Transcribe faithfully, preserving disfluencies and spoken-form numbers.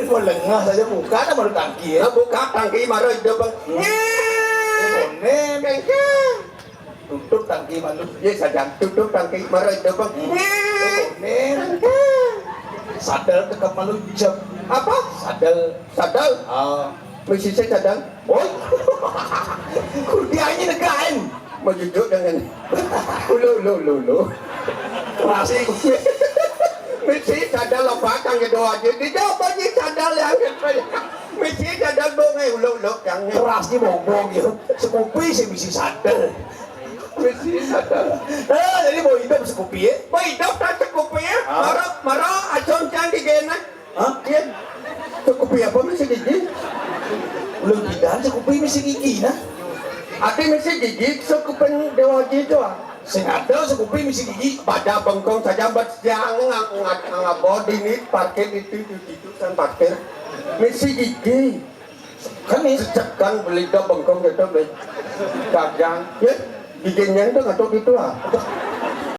Mau lengah saja buka, ada malu tangki ya. Nah, buka tangki, mara hidup, Bang. Konem. Tutup tangki malu. Ya, saja. Tutup tangki, mara hidup, Bang. Konem. Sadel tekap malu jam. Apa? Sadel. Sadel. Ah. Misi saya sadel. Woi. Kurdianya negain. Mau jujur dengan. Ulu, ulu, ulu, ulu. Masih. Misi sadel apa, kang, ya, doa aja. Dia jawab aja sadel yang gitu. Misi sadel, Bang, eh, ulu, ulu, kang. Keras ni bobong ya. Sekupi sih misi sadel. Misi sadel. Eh, jadi mau hidup sekupi ya? Mau hidup tak sekupi ya? Ah. Mara, mara, acon cang di gena. Hah? Iya. Sekupi apa misi gigi? Belum tidak, sekupi misi gigi nah. Ati misi gigi, sekupin dewa gitu ah. Sing ada sekupi misi gigi. Pada bengkong saja buat siang nggak nggak nggak body nih, parkir itu itu itu kan parkir. Misi gigi. Kan nih. Sejak kan beli do bengkong gitu beli. Dagang. Ya, giginya itu nggak tahu gitu ah.